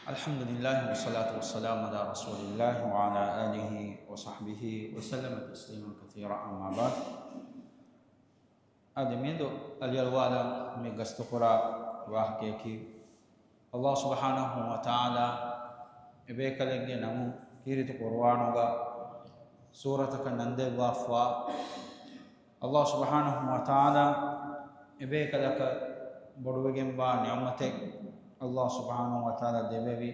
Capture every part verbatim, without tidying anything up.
الحمد لله والصلاة والسلام على رسول الله وعلى آله وصحبه وسلم تسليما كثيرا، أما بعد. އަދި މިއަދު އަލިއަޅުވާލަން މި ގަސްތުކުރާ ވާހަކަޔަކީ، ﷲ ސުބްޙާނަހޫ ވަތަޢާލާ އެބޭކަލެއްގެ ނަމުން ކީރިތި ޤުރުއާނުގަ ސޫރަތަކަށް ނަންދެއްވާފަ، ﷲ ސުބްޙާނަހޫ ވަތަޢާލާ އެބޭކަލަކަށް ބޮޑުވެގެންވާ ނިޢުމަތެއް ﷲ ސުބްޙާނަހޫ ވަތަޢާލާ ދެއްވެވި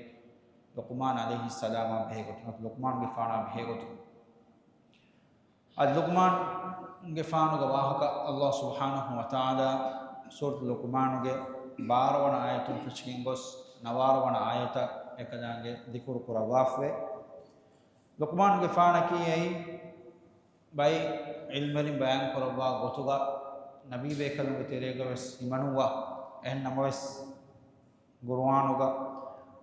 ލުޤްމާން ޢަލައިހިއްސަލާމާ ބެހޭގޮތުން، ލުޤްމާނުގެފާނާ ބެހޭގޮތުން. އަދި ލުޤްމާނުގެފާނުގެ ވާހަކަ ﷲ ސުބްޙާނަހޫ ވަތަޢާލާ ސޫރަތު ލުޤްމާނުގެ ބާރަ ވަނަ އާޔަތުން ފެށިގެން ގޮސް، ނަވާރަ ވަނަ އާޔަތަށް އެކަލާނގެ ޛިކުރު ކުރައްވާފައި. ލުޤްމާނުގެފާނަކީ އެއީ ބައެއް ޢިލްމުވެރިން ބަޔާން ކުރައްވާ ގޮތުގަ، ނަބީ ބޭކަލުންގެ ތެރޭގަވެސް ހިމަނުއްވާ، އެހެން ނަމަވެސް، ޤުރުއާނުގަ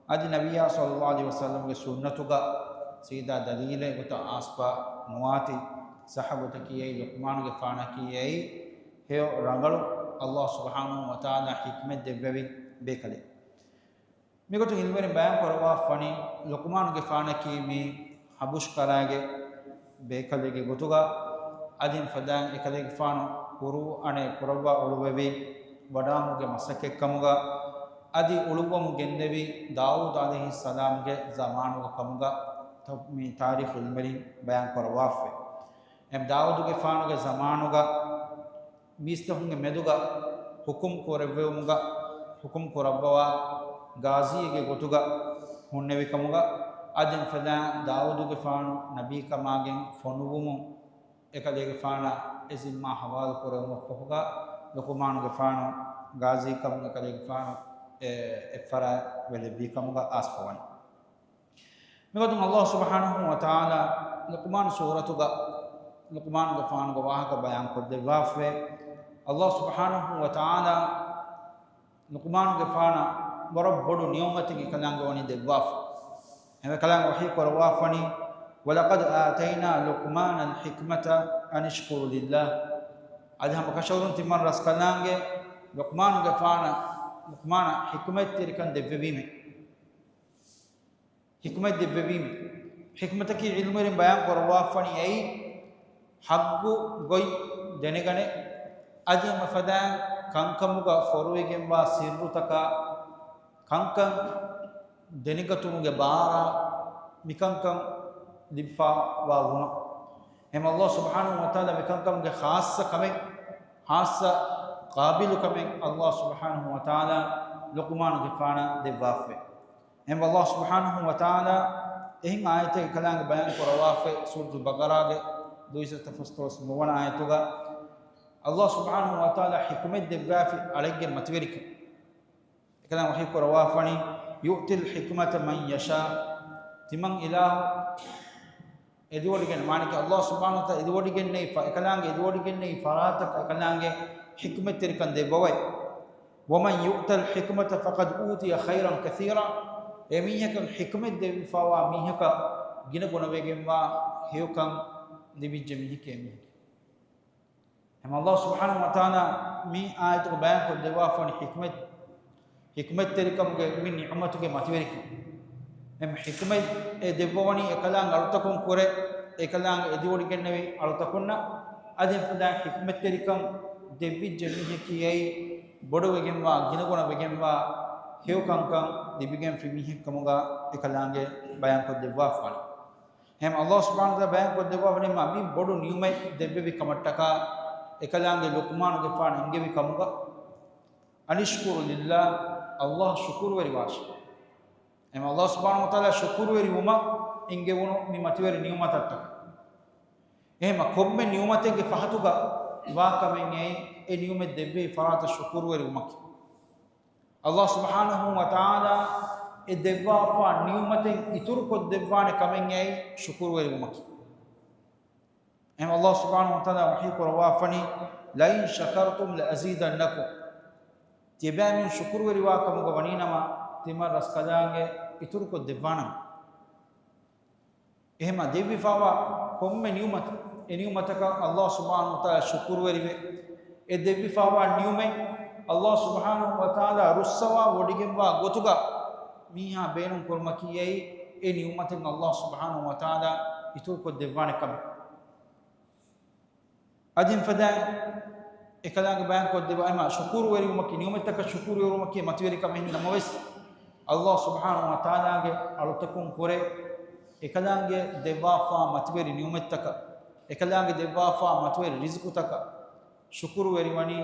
އަދި ނަބިއްޔާ ޞައްލައްލާހު ޢަލައިހި ވަސައްލަމްގެ ސުންނަތުގަ ސީދާ ދަލީލެއް ގޮތަށް އައިސްފަ ނުވާތީ ޞައްޙަ ގޮތަކީ އެއީ، ލުޤްމާނުގެފާނަކީ އެއީ ހެޔޮ ރަނގަޅު، ﷲ ސުބްޙާނަހޫ ވަތަޢާލާ ޙިކްމަތް ދެއްވެވި ބޭކަލެއް. މިގޮތުން ޢިލްމުވެރިން ބަޔާން ކުރައްވާފަނީ، ލުޤްމާނުގެފާނަކީ މި ޙަބަޝް ކަރާގެ ބޭކަލެއްގެ ގޮތުގަ، އަދި ފަދައިން އެކަލޭގެފާނު ޤުރުއާނެއް ކުރައްވާ އުޅުއްވެވި ވަޑާމުގެ މަސައްކަތްކަމުގަ، އަދި އުޅުއްވަމުން ގެންދެވި ދާއޫދު ޢަލައިހިއްސަލާމްގެ ޒަމާނުގަ ކަމުގަ ތަ-، މި ތާރީޚު ޢިލްމުވެރިން ބަޔާން ކުރައްވާފައި. އެ ދާއޫދުގެފާނުގެ ޒަމާނުގަ މީސްތަކުންގެ މެދުގަ ޙުކުމް ކުރެއްވެވުމުގަ، ޙުކުމް ކުރައްވަވާ ގާޒީއެއްގެ ގޮތުގަ ހުންނެވި ކަމުގަ، އަދި ފަދައިން ދާއޫދުގެފާނު ނަބީކަމާގެން ފޮނުއްވުމުން އެކަލޭގެފާނަށް އެ ޒިންމާ ޙަވާލު ކުރެވުމަށްފަހުގަ، ލުޤުމާނުގެފާނު ގާޒީކަމުން އެކަލޭގެފާނު އެ، އެއްފަރާތް ވެލެއްވި ކަމުގަ އައިސްފަވަނީ. މިގޮތުން ﷲ ސުބްޙާނަހޫ ވަތަޢާލާ ލުޤްމާން ސޫރަތުގަ ލުޤްމާނުގެފާނުގެ ވާހަކަ ބަޔާން ކޮށްދެއްވާފައި. ﷲ ސުބްޙާނަހޫ ވަތަޢާލާ ލުޤްމާނުގެފާނަށް ވަރަށް ބޮޑު ނިޢުމަތެއް އެކަލާނގެ ވަނީ ދެއްވާފަ. އެކަލާނގެ ވަޙީ ކުރައްވާފަނީ، وَلَقَدْ آتَيْنَا لُقْمَانَ الْحِكْمَةَ أَنِ اشْكُرْ لِلَّهِ. އަދި ހަމަ ކަށަވަރުން ތިމަން ރަސްކަލާނގެ ލުޤްމާނުގެފާނަށް، ލުޤްމާނަށް ޙިކްމަތްތެރިކަން ދެއްވެވީމޭ. ޙިކްމަތް ދެއްވެވީމެ. ޙިކްމަތަކީ ޢިލްމުވެރިން ބަޔާން ކުރައްވާފަނީ އެއީ، ޙައްޤު ގޮތް ދެނެގަނެ، އަދި ހަމަ ފަދައިން ކަންކަމުގަ ފޮރުވެގެންވާ ސިއްރުތަކާ، ކަންކަން ދެނެގަތުމުގެ ބާރާ، މިކަންކަން ލިބިފަވާ ވުމަށް. އެހެން ﷲ ސުބްޙާނަހޫ ވަތަޢާލާ މިކަންކަމުގެ ޚާއްޞަ ކަމެއް، ޚާއްޞަ ޤާބިލު ކަމެއް ﷲ ސުބްޙާނަހޫ ވަތަޢާލާ ލުޤްމާނުގެފާނަށް ދެއްވާފައި. އެހެން ﷲ ސުބްޙާނަހޫ ވަތަޢާލާ އެހެން އާޔަތެއް އެކަލާނގެ ބަޔާން ކުރައްވާފައި، ސޫރަތުލް ބަޤަރާގެ ދުއިސައްތަ ފަސްދޮޅަސް ނުވަވަނަ އާޔަތުގަ ﷲ ސުބްޙާނަހޫ ވަތަޢާލާ ޙިކްމަތް ދެއްވާފި އަޅެއްގެ މަތިވެރިކަން. އެކަލާނގެ ވަޙީ ކުރައްވާފަނީ، يُؤْتِي الْحِكْمَةَ مَنْ يَشَاءُ. ތިމަން އިލާހު އެދިވޮޑިގެން، މާނައަކީ ﷲ ސުބްޙާނަހޫ ވަތަޢާލާ އެދިވޮޑިގެންނެވި ފަ-، އެކަލާނގެ އެދިވޮޑިގެންނެވި ފަރާތަކަށް އެކަލާނގެ ޙިކްމަތްތެރިކަން ދެއްވަވައި. وَمَنْ يُؤْتَ الْحِكْمَةَ فَقَدْ أُوتِيَ خَيْرًا كَثِيرًا. އެމީހަކަށް ޙިކްމަތް ދެއްވިފަވާ މީހަކަށް ގިނަގުނަވެގެންވާ ހެޔޮކަން ލިބިއްޖެ މީހެކޭ މީހެކޭ. އެހެން ﷲ ސުބްޙާނަހޫ ވަތަޢާލާ މި އާޔަތުގަ ބަޔާން ކޮށްދެއްވާފަނީ ޙިކްމަތް، ޙިކްމަތްތެރިކަމުގެ މި ނިޢުމަތުގެ މަތިވެރިކަން. އެހެން ޙިކްމަތް އެ ދެއްވަވަނީ އެކަލާނގެ އަޅުތަކުން ކުރެ، އެކަލާނގެ އެދިވޮޑިގެންނެވި އަޅުތަކުންނަށް. އަދި ފަދައިން ޙިކްމަތްތެރިކަން ދެއްވިއްޖެ މީހަކީ އެއީ ބޮޑުވެގެންވާ، ގިނަގުނަވެގެންވާ ހެޔޮކަންކަން ލިބިގެންފި މީހެއްކަމުގަ އެކަލާނގެ ބަޔާން ކޮށްދެއްވާފަނީ. އެހެން ﷲ ސުބްޙާނަހޫ ވަތަޢާލާ ބަޔާން ކޮށްދެއްވާފަނީ މި ބޮޑު ނިޢުމަތް ދެއްވެވި ކަމަށްޓަކާ، އެކަލާނގެ ލުޤްމާނުގެފާނު އެންގެވި ކަމުގަ، أَنِ اشْكُرْ لِلَّهِ، ﷲ ޝުކުރުވެރިވާށޭ. އެހެން ﷲ ސުބްޙާނަހޫ ވަތަޢާލާ ޝުކުރުވެރިވުމަށް އެންގެވުނު މި މަތިވެރި ނިޢުމަތަށްޓަކާ. އެހެން ކޮންމެ ނިޢުމަތެއްގެ ފަހަތުގަ ވާ ކަމެއް އެއީ، އެ ނިޢުމަތް ދެއްވެވި ފަރާތަށް ޝުކުރުވެރިވުމަކީ. ﷲ ސުބްޙާނަހޫ ވަތަޢާލާ އެ ދެއްވާފާ ނިޢުމަތެއް އިތުރުކޮށްދެއްވާނެ ކަމެއް އެއީ ޝުކުރުވެރިވުމަކީ. އެހެން ﷲ ސުބްޙާނަހޫ ވަތަޢާލާ ވަޙީ ކުރައްވާފަނީ، لَئِن شَكَرْتُمْ لَأَزِيدَنَّكُمْ. ތިޔަބައިމީހުން ޝުކުރުވެރިވާ ކަމުގަ ވަނީނަމަ، ތިމަން ރަސްކަލާނގެ އިތުރުކޮށްދެއްވާނަމޭ. އެހެންމަ ދެއްވިފަވާ ކޮންމެ ނިޢުމަތެއް، އެ ނިޢުމަތަކަށް ﷲ ސުބްޙާނަހޫ ވަތަޢާލާ ޝުކުރުވެރިވެ، އެ ދެއްވިފަވާ ނިޢުމަތް ﷲ ސުބްޙާނަހޫ ވަތަޢާލާ ރުއްސަވާ ވޮޑިގެންވާ ގޮތުގަ، މީހާ ބޭނުން ކުރުމަކީ އެއީ އެ ނިޢުމަތެއް ﷲ ސުބްޙާނަހޫ ވަތަޢާލާ އިތުރުކޮށްދެއްވާނެ ކަމެއް. އަދި ފަދައިން އެކަލާނގެ ބަޔާން ކޮށްދެއްވާ އެމާ ޝުކުރުވެރިވުމަކީ، ނިޢުމަތަކަށް ޝުކުރުވެރިވުމަކީ މަތިވެރިކަމެއް ނަމަވެސް، ﷲ ސުބްޙާނަހޫ ވަތަޢާލާގެ އަޅުތަކުން ކުރެ އެކަލާނގެ ދެއްވާފާ މަތިވެރި ނިޢުމަތްތަކަށް، އެކަލާނގެ ދެއްވާފާ މަތިވެރި ރިޒުޤުތަކަށް ޝުކުރުވެރިވަނީ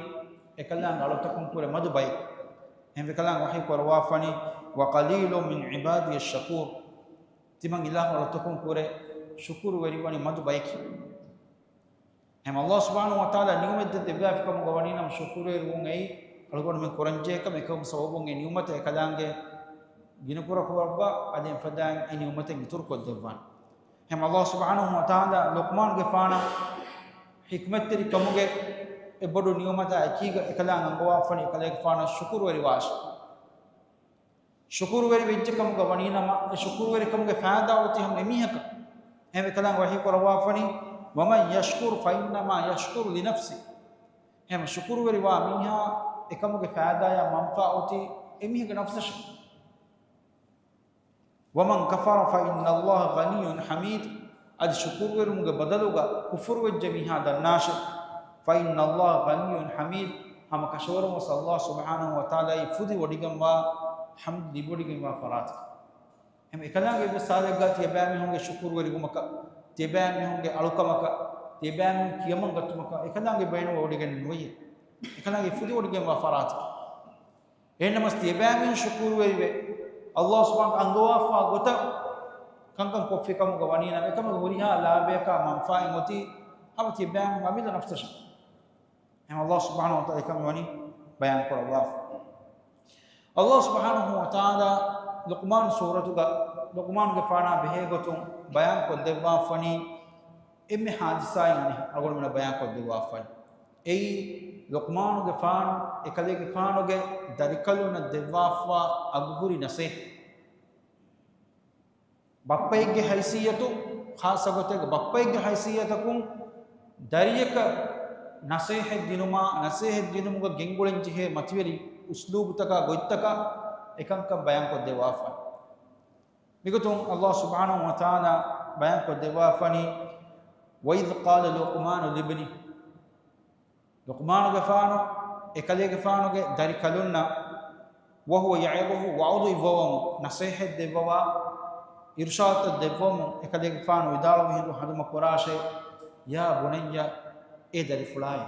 އެކަލާނގެ އަޅުތަކުން ކުރެ މަދު ބަޔެއް. އެހެންވެ ކަލާނގެ ވަޙީ ކުރައްވާފަނީ، "وقليل من عبادي الشكور." ތިމަން އިލާހު އަޅުތަކުން ކުރެ ޝުކުރުވެރިވަނީ މަދު ބަޔަކީ. އެހެން ﷲ ސުބްޙާނަހޫ ވަތަޢާލާ ނިޢުމަތް ދެއްވާފިކަމުގަ ވަނީ ނަމަ ޝުކުރުވެރިވުން އެއީ އަޅުގަނޑުމެން ކުރަންޖެހޭ ކަމެއް. އެކަމު ސަބަބުން އެ ނިޢުމަތަށް އެކަލާނގެ ގިނަ ކުރަ ކުރައްވާ އަދި އެފަދައިން އެ ނިޢުމަތެއް އިތުރުކޮށްދެއްވާނެ. އެހެން ﷲ ސުބްޙާނަހޫ ވަތަޢާލާ ލުޤްމާނުގެފާނަށް ޙިކްމަތްތެރި ކަމުގެ އެ ބޮޑު ނިޢުމަތާ އެކީގަ އެކަލާނގެ އަންގަވާފަނީ އެކަލޭގެފާނަށް ޝުކުރުވެރިވާށޭ. ޝުކުރުވެރި ވެއްޖެ ކަމުގަ ވަނީ ނަމަ، އެ ޝުކުރުވެރި ކަމުގެ ފައިދާ އޮތީ ހަމަ އެމީހަކަށް. އެހެންވެ ކަލާނގެ ވަޙީ ކުރައްވާފަނީ، "ومن يشكر فإنما يشكر لنفسه." އެހެން ޝުކުރުވެރިވާ މީހާ އެކަމުގެ ފައިދާޔާ މަންފާ އޮތީ އެމީހެއްގެ ނަފްސަށޭ. "ومن كفر فإن الله غني حميد." އަދި ޝުކުރުވެރުމުގެ ބަދަލުގަ ކުފުރުވެއްޖެ މީހާ ދަންނާށޭ. "فإن الله غني حميد." ހަމަ ކަށަވަރުން ވެސް ﷲ ސުބްޙާނަހޫ ވަތަޢާލާއީ ފުދިވޮޑިގެންވާ، ޙަމްދު ލިބިވޮޑިގެންވާ ފަރާތެކޭ. އެހެން އެކަލާނގެ އެއްވެސް ހާލެއްގަ ތިޔަބައިމީހުންގެ ޝުކުރުވެރިވުމަކަށް، ތިޔަބައިމީހުންގެ އަޅުކަމަކަށް، ތިޔަބައިމީހުން ކިޔަމަން ގަތުމަކަށް އެކަލާނގެ ބޭނުން ވޮޑިގެން ނުވެޔޭ. އެކަލާނގެ ފުދިވޮޑިގެންވާ ފަރާތެކޭ. އެހެންނަމަވެސް ތިޔަބައިމީހުން ޝުކުރުވެރިވެ، ﷲ ސުބްޙާނަހޫ އަންގަވާފާ ގޮތަށް ކަންކަން ކޮށްފި ކަމުގަ ވަނީ ނަމަ، އެކަމުގެ ހުރިހާ ލާބަޔަކާ މަންފާއެއް އޮތީ ހަމަ ތިޔަބައިމީހުން އަމިއްލަ ނަފްސަށޭ. އެހެން ﷲ ސުބްޙާނަހޫ ވަތަޢާލާ އެކަން ވަނީ ބަޔާން ކުރައްވާފަ. ﷲ ސުބްޙާނަހޫ ވަތަޢާލާ ލުޤްމާން ސޫރަތުގަ ލުޤްމާންގެފާނާ ބެހޭ ގޮތުން ބަޔާން ކޮށްދެއްވާފަނީ އެންމެ ޙާދިސާއެއް އަނެއް އަޅުގަނޑުމެންނަށް ބަޔާން ކޮށްދެއްވާފަނީ. އެއީ ލުޤްމާނުގެފާނު އެކަލޭގެފާނުގެ ދަރިކަލުންނަށް ދެއްވާފާ އަގުހުރި ނަސޭހަތް. ބައްޕައެއްގެ ހައިސިއްޔަތު، ޚާއްޞަ ގޮތެއްގަ ބައްޕައެއްގެ ހައިސިއްޔަތަކުން ދަރިޔަކަށް ނަސޭހަތް ދިނުމާ، ނަސޭހަތް ދިނުމުގަ ގެންގުޅެން ޖެހޭ މަތިވެރި އުސްލޫބުތަކާ ގޮތްތަކާ އެކަންކަން ބަޔާން ކޮށްދެއްވާފަ. މިގޮތުން ﷲ ސުބްޙާނަހޫ ވަތަޢާލާ ބަޔާން ކޮށްދެއްވާފަނީ، "وإذ قال لقمان لابنه." ލުޤްމާނުގެފާނު އެކަލޭގެފާނުގެ ދަރިކަލުންނަށް، "وهو يعظه" ވަޢުޡު އިއްވަވަމުން، ނަސޭހަތް ދެއްވަވާ، އިރުޝާދުތައް ދެއްވަމުން އެކަލޭގެފާނު ވިދާޅުވި ހިނދު ހަނދުމަ ކުރާށޭ، "يا بني" އޭ ދަރިފުޅާއޭ.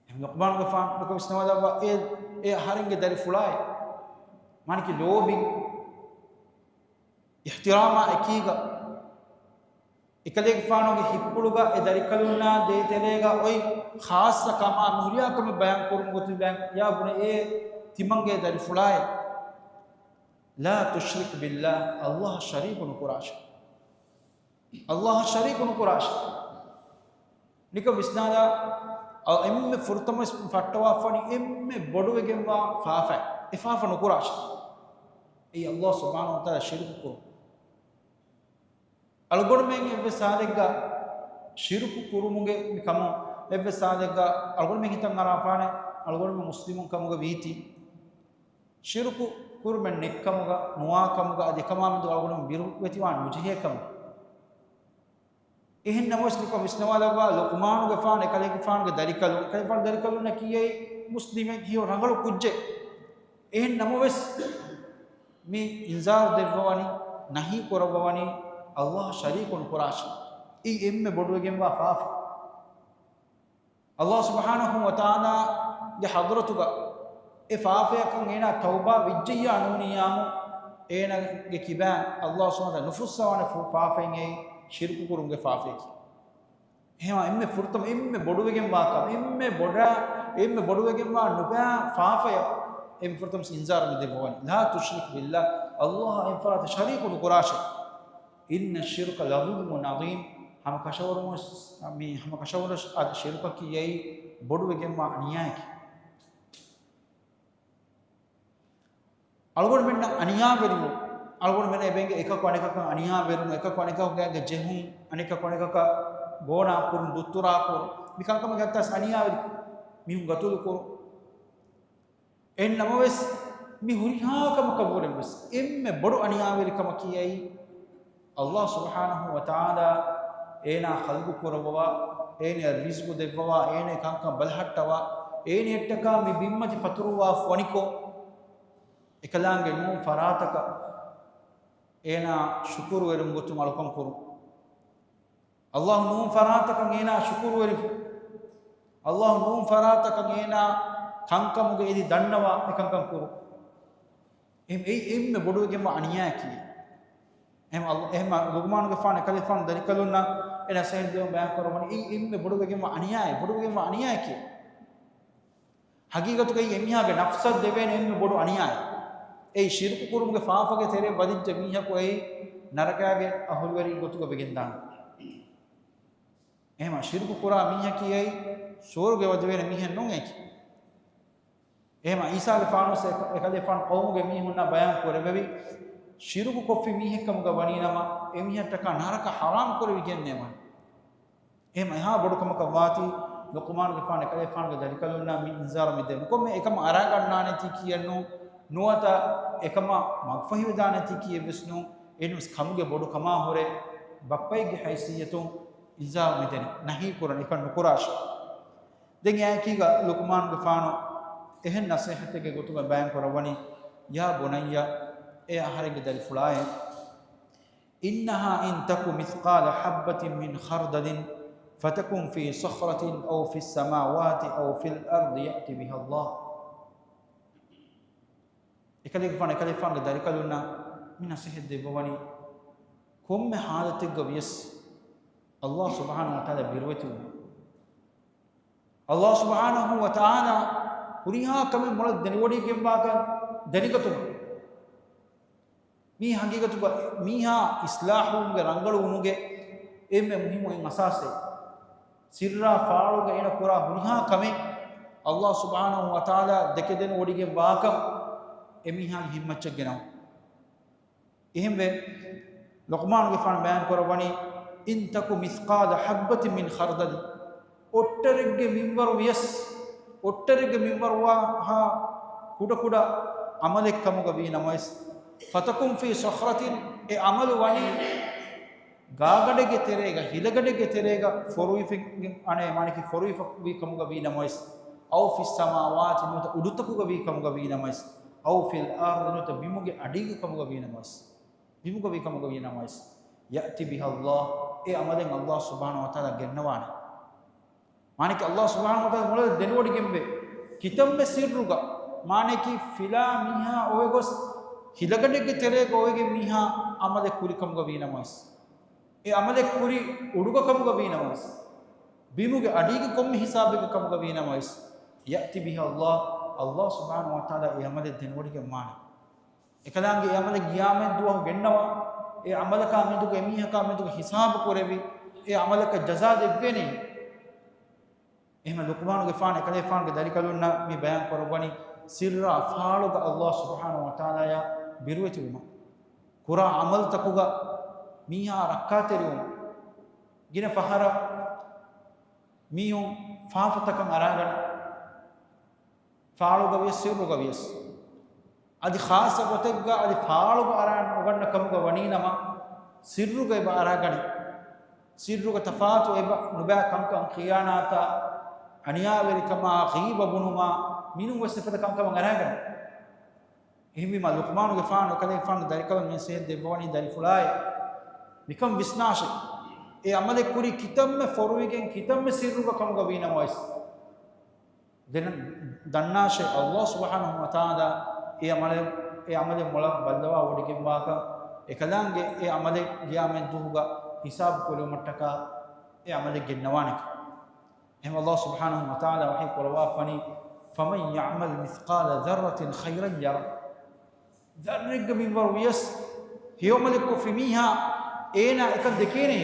އެހެން ލުޤްމާނުގެފާނު ނުކޮށް ވިސްނަވާލައްވާ އޭ، އޭ އަހަރެންގެ ދަރިފުޅާއޭ. މާނައަކީ ލޯބިން، އިޙްތިރާމާ އެކީގަ، އެކަލޭގެފާނުގެ ހިތްޕުޅުގަ އެ ދަރިކަލުންނާ ދޭތެރޭގަ އޮތް ޚާއްޞަ ކަމާ މި ހުރިހާ ކަމެއް ބަޔާން ކުރުމުގެ ގޮތުން ބަޔާން، "يا بني" އޭ ތިމަންގެ ދަރިފުޅާއޭ، "لا تشرك بالله" ﷲއަށް ޝަރީކު ނުކުރާށޭ. ﷲއަށް ޝަރީކު ނުކުރާށޭ. ނިކަ ވިސްނާލާ، އަ، އެންމެ ފުރަތަމަ ފައްޓަވާފަނި އެންމެ ބޮޑުވެގެންވާ ފާފަ، އެ ފާފަ ނުކުރާށޭ. އެއީ ﷲ ސުބްޙާނަހޫ ވަތަޢާލާ ޝިރުކު ކުރުން. އަޅުގަނޑުމެން އެއްވެސް ހާލެއްގަ ޝިރުކު ކުރުމުގެ މި ކަމުން އެއްވެސް ހާލެއްގަ އަޅުގަނޑުމެން ހިތަށް އަރާފާނެ، އަޅުގަނޑުމެން މުސްލިމުން ކަމުގަ ވީތީ، ޝިރުކު ކުރުމެއް ނެތްކަމުގަ، ނުވާކަމުގަ، އަދި އެކަމާ މެދު އަޅުގަނޑުމެން ބިރުވެތިވާން ނުޖެހޭ ކަމުގަ. އެހެން ނަމަވެސް ނިކަ ވިސްނަވާލައްވާ ލުޤްމާނުގެފާނު އެކަލޭގެފާނުގެ ދަރިކަލުން، އެކަލޭގެފާނު ދަރިކަލުންނަކީ އެއީ މުސްލިމެއް ހެޔޮ ރަނގަޅު ކުއްޖެއް. އެހެން ނަމަވެސް މި އިންޒާރު ދެއްވަވަނީ، ނަހީ ކުރައްވަވަނީ، ﷲއަށް ޝަރީކު ނުކުރާށޭ. އެއީ އެންމެ ބޮޑުވެގެންވާ ފާފަ. ﷲ ސުބްޙާނަހޫ ވަތަޢާލާގެ ޙަޟްރަތުގަ އެ ފާފަޔަކަށް އޭނާ ތައުބާ ވެއްޖެއްޔާ ނޫނިއްޔާމު، އޭނާގެ ކިބައިން ﷲ ސުބްޙާނަހޫ ވަތަޢާލާ ނުފުއްސަވާނެ ފު-، ފާފައިން އެއީ ޝިރުކު ކުރުމުގެ ފާފަޔަކީ. އެހެންވީމަ އެންމެ ފުރަތަމަ، އެންމެ ބޮޑުވެގެންވާ ކަމެއް، އެންމެ ބޮޑަށް، އެންމެ ބޮޑުވެގެންވާ ނުބައި ފާފަޔަށް އެންމެ ފުރަތަމަ އިންޒާރު މި ދެއްވަވަނީ. لا تشرك بالله، ﷲއަށް އެއްފަރާތަށް ޝަރީކު ނުކުރާށޭ. إن الشرك لظلم عظيم، ހަމަ ކަށަވަރުން، މި ހަމަ ކަށަވަރުން އަދި ޝިރުކަކީ އެއީ ބޮޑުވެގެންވާ އަނިޔާއެކޭ. އަޅުގަނޑުމެންނަށް އަނިޔާވެރިވުން، އަޅުގަނޑުމެންނަށް އެބައިނގޭ އެކަކު އަނެކަކަށް އަނިޔާވެރިވުން، އެކަކު އަނެކަކުގެ އަނގަ ޖެހުން، އަނެކަކު އަނެކަކަށް ގޯނާ ކުރުން، ދުއްތުރާ ކުރުން، މި ކަންކަމެއް ހައްތާސް އަނިޔާވެރިކަން، މީހުން ގަތުލު ކުރުން. އެހެން ނަމަވެސް، މި ހުރިހާ ކަމަކަށްވުރެން ވެސް އެންމެ ބޮޑު އަނިޔާވެރި ކަމަކީ އެއީ، ﷲ ސުބްޙާނަހޫ ވަތަޢާލާ އޭނާ ޚަލްޤު ކުރައްވަވާ، އޭނަޔަށް ރިޒްޤު ދެއްވަވާ، އޭނަ ކަންކަން ބަލަހައްޓަވާ، އޭނައަށްޓަކާ މި ބިންމަތި ފަތުރުވާފަ ވަނިކޮށް، އެކަލާނގެ ނޫން ފަރާތަކަށް އޭނާ ޝުކުރުވެރިވުން ގޮތުން އަޅުކަން ކުރުން. ﷲ ނޫން ފަރާތަކަށް އޭނާ ޝުކުރުވެރި، ﷲ ނޫން ފަރާތަކަށް އޭނާ ކަންކަމުގެ އެދި ދަންނަވާ އެކަންކަން ކުރުން. އެހެން އެއީ އެންމެ ބޮޑުވެގެންވާ އަނިޔާއަކީ. އެހެން ﷲ، އެހެން ލުޤްމާނުގެފާނު އެކަލޭފާނު ދަރިކަލުންނަށް އެ ނަސޭހަތް ދެއްވަން ބަޔާން ކުރައްވަނީ އެއީ އެންމެ ބޮޑުވެގެންވާ އަނިޔާއެއް، ބޮޑުވެގެންވާ އަނިޔާއެކޭ. ހަގީގަތުގައި އެމީހާގެ ނަފްސަށް ދެވޭނެ އެންމެ ބޮޑު އަނިޔާއެއް. އެއީ ޝިރުކު ކުރުމުގެ ފާފަގެ ތެރެއަށް ވަދެއްޖެ މީހަކު އެއީ ނަރަކައިގެ އަހުލުވެރި ގޮތުގަ ވެގެންދާނެ. އެހެމަ ޝިރުކު ކުރާ މީހަކީ އެއީ ސުވަރުގެ ވަދެވޭނެ މީހެއް ނޫން އެކި. އެހެމަ އީސާގެފާނު ވެސް އެކަލޭފާނު ޤައުމުގެ މީހުންނާ ބަޔާން ކުރެއްވެވި، ޝިރުކު ކޮށްފި މީހެއްކަމުގަ ވަނީނަމަ، އެމީހަށްޓަކާ ނަރަކަ ޙަރާމް ކުރެވިގެންނޭ ވަނީ. އެހެމަ އެހާ ބޮޑު ކަމަކަށް ވާތީ، ލުޤްމާނުގެފާނު އެކަލޭފާނުގެ ދަރިކަލުންނާ މި އިންޒާރު މި ދޭ. ނުކޮންމެ އެކަމަށް އަރާގަންނާނެތީ ކީއެއްނޫ، ނުވަތަ އެކަމަށް މަގުފަހިވެދާނެތީ ކީއެއްވެސް ނޫ. އެހެންވެސް ކަމުގެ ބޮޑު ކަމާ ހުރެ ބައްޕައެއްގެ ހައިސިއްޔަތުން އިންޒާރު މިދެނީ، ނަހީ ކުރަން އެކަން ނުކުރާށޭ. ދެން އެއާއެކީގަ ލުޤްމާނުގެފާނު އެހެން ނަސޭހަތެއްގެ ގޮތުގަ ބަޔާން ކުރައްވަނީ، يا بني، އޭ އަހަރެންގެ ދަރިފުޅާއޭ، إنها إن تك مثقال حبة من خردل فتكن في صخرة أو في السماوات أو في الأرض يأت بها الله. އެކަލޭގެފާނު އެކަލޭގެފާނުގެ ދަރިކަލުންނަށް މި ނަސޭހަތް ދެއްވަވަނީ، ކޮންމެ ޙާލަތެއްގަ ވިޔަސް ﷲ ސުބްޙާނަހޫ ވަތަޢާލާ ބިރުވެތިވުމަށް. ﷲ ސުބްޙާނަހޫ ވަތަޢާލާ ހުރިހާ ކަމެއް މޮޅަށް ދެނެވޮޑިގެންވާކަން ދެނެގަތުމަށް. މީ ހަގީގަތުގަ މީހާ އިޞްލާޙުވުމުގެ ރަނގަޅުވުމުގެ އެންމެ މުހިއްމު އެއް އަސާސެއް. ސިއްރާ ފާޅުގަ އޭނަ ކުރާ ހުރިހާ ކަމެއް ﷲ ސުބްޙާނަހޫ ވަތަޢާލާ ދެކެދެނެވޮޑިގެންވާކަން އެމީހާގެ ހިތްމައްޗަށް ގެނައުން. އެހެންވެ، ލުޤްމާނުގެފާނު ބަޔާން ކުރައްވަނީ، إن تك مثقال حبة من خردل، އޮއްޓަރެއްގެ މިންވަރު ވިޔަސް، އޮއްޓަރެއްގެ މިންވަރު ވާހާ ކުޑަކުޑަ ޢަމަލެއް ކަމުގަ ވީ ނަމަވެސް، فتكن في صخرة، އެ ޢަމަލު ވަނީ ގާގަނޑެއްގެ ތެރޭގަ، ހިލަގަނޑެއްގެ ތެރޭގަ ފޮރުވިފަ، އަނެއް މާނައަކީ ފޮރުވިފަ ވީ ކަމުގަ ވީ ނަމަވެސް، أو في السماوات، ނުވަތަ އުޑުތަކުގަ ވީ ކަމުގަ ވީ ނަމަވެސް، أو في الأرض، ނުވަތަ ބިމުގެ އަޑީގެ ކަމުގަ ވީ ނަމަވެސް. ބިމުގަ ވީ ކަމުގަ ވީ ނަމަވެސް، يأت بها الله، އެ ޢަމަލެއް ﷲ ސުބްޙާނަހޫ ވަތަޢާލާ ގެންނަވާނެ. މާނައަކީ ﷲ ސުބްޙާނަހޫ ވަތަޢާލާ މޮޅަށް ދެނެވޮޑިގެންވޭ. ކިތަންމެ ސިއްރުގަ، މާނައަކީ ފިލާ މީހާ އޮވެގޮސް ހިލަގަނޑެއްގެ ތެރޭގަ އޮވެގެން މީހާ ޢަމަލެއް ކުރި ކަމުގަ ވީ ނަމަވެސް، އެ ޢަމަލެއް ކުރި އުޑުގަ ކަމުގަ ވީ ނަމަވެސް، ބިމުގެ އަޑީގެ ކޮންމެ ހިސާބެއްގެ ކަމުގަ ވީ ނަމަވެސް، يأت بها الله، ﷲ ސުބްޙާނަހޫ ވަތަޢާލާ އެ ޢަމަލެއް ދެނެވޮޑިގެންވާނެ. އެކަލާނގެ އެ ޢަމަލެއް ޤިޔާމަތް ދުވަހު ގެންނަވާ، އެ ޢަމަލަކާ މެދުގަ އެމީހަކާ މެދުގަ ހިސާބު ކުރެވި، އެ ޢަމަލަކަށް ޖަޒާ ދެއްވޭނެ. އެހެން ލުޤްމާނުގެފާނު އެކަލޭފާނުގެ ދަރިކަލުންނަށް މި ބަޔާން ކުރައްވަނީ، ސިއްރާ ފާޅުގަ ﷲ ސުބްޙާނަހޫ ވަތަޢާލާޔާ ބިރުވެތިވުމަށް، ކުރާ ޢަމަލުތަކުގަ މީހާ ރައްކާތެރިވުމަށް. ގިނަ ފަހަރަށް މީހުން ފާފަތަކަށް އަރާގަނެ، ފާޅުގަ ވިޔަސް ސިއްރުގަ ވިޔަސް. އަދި ޚާއްޞަ ގޮތެއްގަ އަދި ފާޅުގަ އަރާ ނުގަންނަ ކަމުގަ ވަނީ ނަމަ، ސިއްރުގަ އެބަ އަރާގަނެ. ސިއްރުގަ ތަފާތު އެބަ ނުބައި ކަންކަން، ޚިޔާނާތާ، އަނިޔާވެރިކަމާ، ޣީބަ ބުނުމާ، މިނޫން ވެސް އެފަދަ ކަންކަމަށް އަރާގަނެ. އެހެންވީމާ، ލުޤްމާނުގެފާނު އެކަލޭގެފާނުގެ ދަރިކަލުން މި ނަސޭހަތް ދެއްވަވަނީ، ދަރިފުޅާއޭ، މިކަން ވިސްނާށޭ. އެ ޢަމަލެއް ކުރީ ކިތަންމެ ފޮރުވިގެން، ކިތަންމެ ސިއްރުގަ ކަމުގަ ވީ ނަމަވެސް، ދެން ދަންނާށޭ، ﷲ ސުބްޙާނަހޫ ވަތަޢާލާ އެ ޢަމަލެއް، އެ ޢަމަލެއް މޮޅަށް ބައްލަވާ ވޮޑިގެންވާކަން، އެކަލާނގެ އެ ޢަމަލެއް ޤިޔާމަތް ދުވަހުގަ ހިސާބު ކުރެވުމަށްޓަކާ އެ ޢަމަލެއް ގެންނަވާނެކަން. އެހެން ﷲ ސުބްޙާނަހޫ ވަތަޢާލާ ވަޙީ ކުރައްވާފަނީ، فمن يعمل مثقال ذرة خيرا يره. ޛައްރެއްގެ މިންވަރު ވިޔަސް ހެޔޮ ޢަމަލެއް ކޮށްފި މީހާ އޭނާ އެކަން ދެކޭނެ.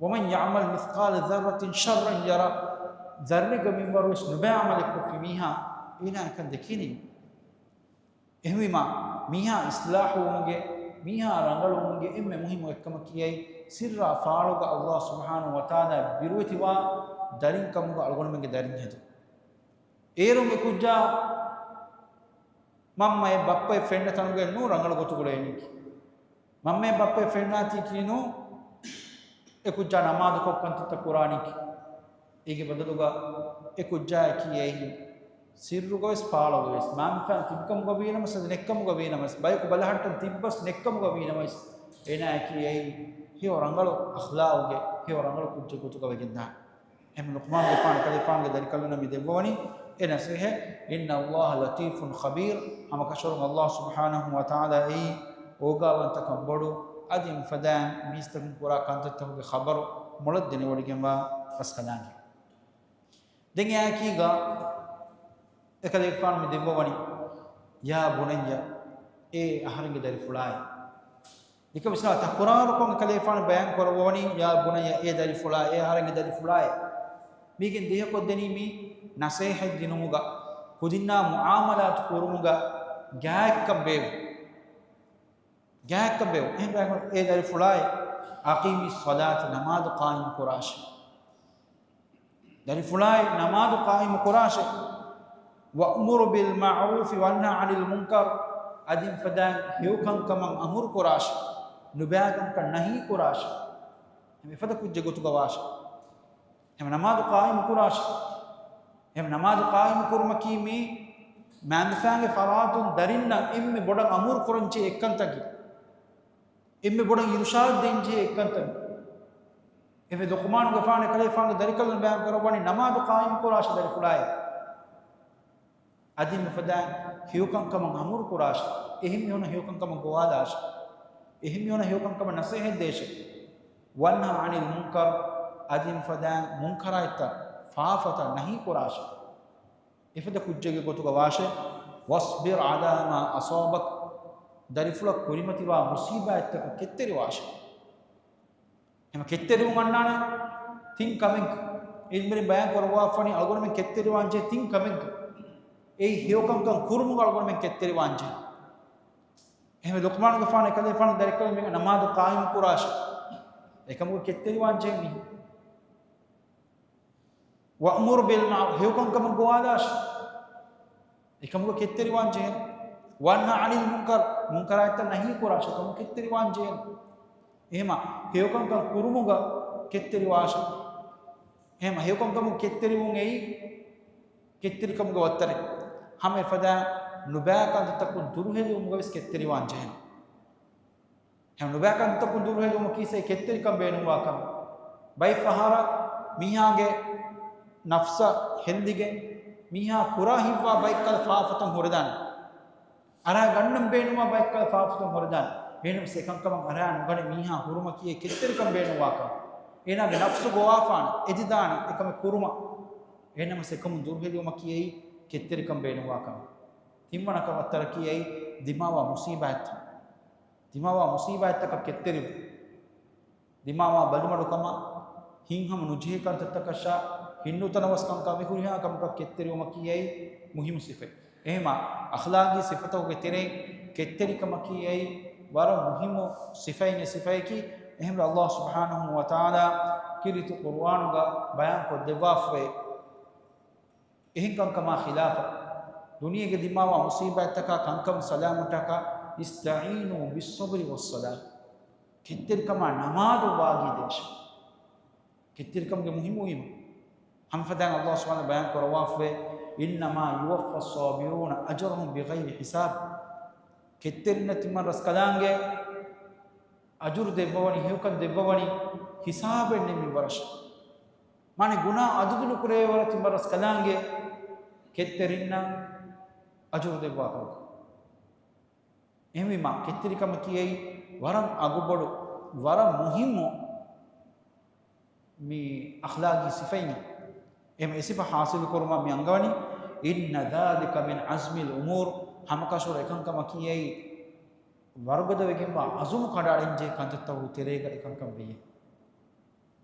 ومن يعمل مثقال ذرة شرا يره. ޛައްރެއްގެ މިންވަރު ވިޔަސް ނުބައި ޢަމަލެއް ކޮށްފި މީހާ އޭނާ އެކަން ދެކޭނެ. އެހެންވީމާ، މީހާ އިޞްލާޙުވުމުގެ، މީހާ ރަނގަޅުވުމުގެ އެންމެ މުހިއްމު އެއްކަމަކީ އެއީ، ސިއްރާ ފާޅުގަ ﷲ ސުބްޙާނަހޫ ވަތަޢާލާ ބިރުވެތިވާ ދަރިން ކަމުގަ އަޅުގަނޑުމެންގެ ދަރިން ހެދުން. އޭރުން އެކުއްޖާ މަންމައެއް ބައްޕައެއް ފެންނަ ތަނުގައެއް ނޫން ރަނގަޅު ގޮތުގަ އުޅޭނީކީ. މަންމައެއް ބައްޕައެއް ފެންނާތީކީ ނޫން އެ ކުއްޖާ ނަމާދުކޮށް ކަންތައްތައް ކުރާނީކީ. އޭގެ ބަދަލުގަ އެ ކުއްޖާއަކީ އެއީ ސިއްރުގަވެސް ފާޅުގަވެސް މާންފާން ތިބިކަމުގަ ވީނަމަސް އަދި ނެއްކަމުގަ ވީނަމަސް ބަޔަކު ބަލަހައްޓަން ތިއްބަސް ނެއްކަމުގަ ވީނަމަސް އޭނާއަކީ އެއީ ހެޔޮ ރަނގަޅު އަޚްލާގުގެ ހެޔޮ ރަނގަޅު ކުއްޖެއް ގޮތުގަ ވެގެންދާނެ. އެހެން ލުޤްމާނުގެފާނު ކަލޭފާނުގެ ދަރިކަލުންނަށް މި ދެއްވަވަނީ އެ ނަސޭހަތް، إِنَّ اللَّهَ لَطِيفٌ خَبِيرٌ، ހަމަކަށަވަރުން ﷲ ސުބްޙާނަހޫ ވަތަޢާލާ އެއީ އޯގާވަންތަކަށް ބޮޑު، އަދި އެފަދައިން މީސްތަކުން ކުރާ ކަންތައްތަކުގެ ޚަބަރު މޮޅަށް ދެނެވޮޑިގެންވާ ރަސްކަލާނގެ. ދެން އެއާއެކީގަ އެކަލޭގެފާނު މި ދެއްވަވަނީ، يَا بُنَيَّ، އޭ އަހަރެންގެ ދަރިފުޅާއޭ. އެކަމަކު ވިސްނާ، ތަކުރާރުކޮށް އެކަލޭގެފާނު ބަޔާން ކުރައްވަވަނީ، يَا بُنَيَّ، އޭ ދަރިފުޅާ، އޭ އަހަރެންގެ ދަރިފުޅާއޭ. މީގެން ދިހަކޮށްދެނީ މި ނަސޭހަތް ދިނުމުގަ، ކުދިންނާ މުޢާމަލާތު ކުރުމުގަ ގާތްކަން ބޭއްވުން. ގާތްކަން ބޭއްވުން. އެހެން ބަޔާން ކުރައްވަނީ، އޭ ދަރިފުޅާއޭ، أَقِيمِ الصَّلَاةَ، ނަމާދު ޤާއިމު ކުރާށޭ. ދަރިފުޅާއޭ، ނަމާދު ޤާއިމު ކުރާށޭ. وَأْمُرْ بِالْمَعْرُوفِ وَانْهَ عَنِ الْمُنْكَرِ، އަދި އެފަދައިން ހެޔޮކަންކަމަށް އަމުރު ކުރާށޭ، ނުބައިކަންކަން ނަހީ ކުރާށޭ. އެފަދަ ކުއްޖެއް ގޮތުގަ ވާށޭ. އެހެން ނަމާދު ޤާއިމު ކުރާށޭ. އެހެން ނަމާދު ޤާއިމު ކުރުމަކީ މީ މާންފާންގެ ފަރާތުން ދަރިންނަށް އެންމެ ބޮޑަށް އަމުރު ކުރަންޖެހޭ އެއްކަންތަކެއް. އެންމެ ބޮޑަށް އިރުޝާދު ދޭންޖެހޭ އެއްކަންތައް. އެފަދަ ލުޤްމާނުގެފާނު އެކަލޭގެފާނުގެ ދަރިކަލުން ބަޔާން ކުރައްވަނީ ނަމާދު ޤާއިމު ކުރާށޭ ދަރިފުޅާއޭ. އަދި އެފަދައިން ހެޔޮކަންކަމަށް އަމުރު ކުރާށޭ. އެހެން މީހުންނަށް ހެޔޮކަންކަމަށް ގޮވާލާށޭ. އެހެން މީހުންނަށް ހެޔޮކަންކަމަށް ނަސޭހަތް ދޭށޭ. وَانْهَ عَنِ الْمُنْكَرِ، އަދި އެފަދައިން މުންކަރާތްތައް، ފާފަތައް ނަހީ ކުރާށޭ. އެފަދަ ކުއްޖެއްގެ ގޮތުގަ ވާށޭ. وَاصْبِرْ عَلَىٰ مَا أَصَابَكَ، ދަރިފުޅަށް ކުރިމަތިވާ މުޞީބާތްތަކަށް ކެތްތެރިވާށޭ. އެހެން ކެތްތެރިވުން އަންނާނެ ތިން ކަމެއް. ޢިލްމުވެރިން ބަޔާން ކުރައްވާފަނީ އަޅުގަނޑުމެން ކެތްތެރިވާންޖެހޭ ތިން ކަމެއްގަ. އެއީ ހެޔޮކަންކަން ކުރުމުގަ އަޅުގަނޑުމެން ކެތްތެރިވާންޖެހޭ. އެހެންވެ، ލުޤްމާނުގެފާނު އެކަލޭގެފާނު ދަރިކަލުން ނަމާދު ޤާއިމު ކުރާށޭ. އެކަމުގަ ކެތްތެރިވާންޖެހޭ މީހުން. وَأْمُرْ بِالْمَعْرُوفِ، ހެޔޮކަންކަމަށް ގޮވާލާށޭ. އެކަމުގަ ކެތްތެރިވާންޖެހޭ. وَانْهَ عَنِ الْمُنْكَرِ، މުންކަރާތްތައް ނަހީ ކުރާށޭ، އެކަމުގަ ކެތްތެރިވާންޖެހޭ. އެހެމަ ހެޔޮކަންކަން ކުރުމުގަ ކެތްތެރިވާށޭ. އެހެމަ ހެޔޮކަންކަމުގަ ކެތްތެރިވުން އެއީ ކެތްތެރިކަމުގެ ވައްތަރެއް. ހަމަ އެފަދަ ނުބައި ކަންތައްތަކުން ދުރުހެލިވުމުގަވެސް ކެތްތެރިވާންޖެހޭ. އެހެން ނުބައި ކަންތައްތަކުން ދުރުހެލިވުމަކީ ސައި ކެތްތެރިކަން ބޭނުންވާ ކަމެއް. ބައެއް ފަހަރަށް މީހާގެ ނަފްސަށް ހެއްލިގެން މީހާ ކުރާ ހިތްވާ ބައެއްކަލަ ފާފަތައް ހުރެދާނެ. އަރާ ގަންނަން ބޭނުންވާ ބައެއްކަލަ ފާފަތައް ހުރެދާނެ. އެހެންނަމަވެސް އެކަންކަމަށް އަރާ ނުގަނެ މީހާ ހުރުމަކީ އެ ކެތްތެރިކަން ބޭނުންވާ ކަމެއް. އޭނާގެ ނަފްސު ގޮވާފާނެ، އެދިދާނެ އެކަމެއް ކުރުމަށް. އެހެންނަމަވެސް އެކަމުން ދުރުހެލިވުމަކީ އެއީ ކެތްތެރިކަން ބޭނުންވާ ކަމެއް. ތިންވަނަ ކަން ވައްތަރަކީ އެއީ ދިމާވާ މުޞީބާތްތައް. ދިމާވާ މުޞީބާތްތަކަށް ކެތްތެރިވުން. ދިމާވާ ބަލިމަޑުކަމާ، ހިތްހަމަ ނުޖެހޭ ކަންތައްތަކަށާ، ހިތްނުތަނަވަސްކަންކާ މި ހުރިހާ ކަމަކަށް ކެތްތެރިވުމަކީ އެއީ މުހިއްމު ސިފައެއް. އެހެމަ އަޚްލާގީ ސިފަތަކުގެ ތެރެއިން ކެތްތެރިކަމަކީ އެއީ ވަރަށް މުހިއްމު ސިފައިން އެއް ސިފައަކީ. އެހެންވެ، ﷲ ސުބްޙާނަހޫ ވަތަޢާލާ ކީރިތި ޤުރުއާނުގަ ބަޔާންކޮށް ދެއްވާފައި. އެހެން ކަންކަމާ ޚިލާފަށް، ދުނިޔޭގެ ދިމާވާ މުޞީބާތްތަކާ ކަންކަމުން ސަލާމަތްކަން، اسْتَعِينُوا بِالصَّبْرِ وَالصَّلَاةِ. ކެތްތެރިކަމާ ނަމާދު ވާގި ދޭށޭ. ކެތްތެރިކަމުގެ މުހިއްމުވީމަ. ހަމަ އެފަދައިން ﷲ ސުބްޙާނަހޫ ބަޔާން ކުރައްވާފައި، إِنَّمَا يُوَفَّى الصَّابِرُونَ أَجْرَهُمْ بِغَيْرِ حِسَابٍ. ކެތްތެރިންނަށް ތިމަން ރަސްކަލާނގެ އަޖުރު ދެއްވަވަނީ، ހެޔޮކަން ދެއްވަވަނީ ހިސާބެއް ނެތް މިންވަރަށް. މާނަ ގުނާ އަދަދު ނުކުރޭ ވަރަށް ތިމަން ރަސްކަލާނގެ ކެތްތެރިންނަށް އަޖުރު ދެއްވާ ކަމަކަށް. އެހެންވީމާ، ކެތްތެރިކަމަކީ އެއީ ވަރަށް އަގުބޮޑު، ވަރަށް މުހިއްމު މި އަޚްލާގީ ސިފައިން. އެހެން އެ ސިފަ ޙާޞިލު ކުރުމަށް މި އަންގަވަނީ، إِنَّ ذَٰلِكَ مِنْ عَزْمِ الْأُمُورِ، ހަމަކަށަވަރު އެކަންކަމަކީ އެއީ ވަރުގަދަވެގެންވާ ޢަޒުމު ކަނޑައަޅަންޖެހޭ ކަންތައްތަކުގެ ތެރޭގަ އެކަންކަން ވެއްޖެ.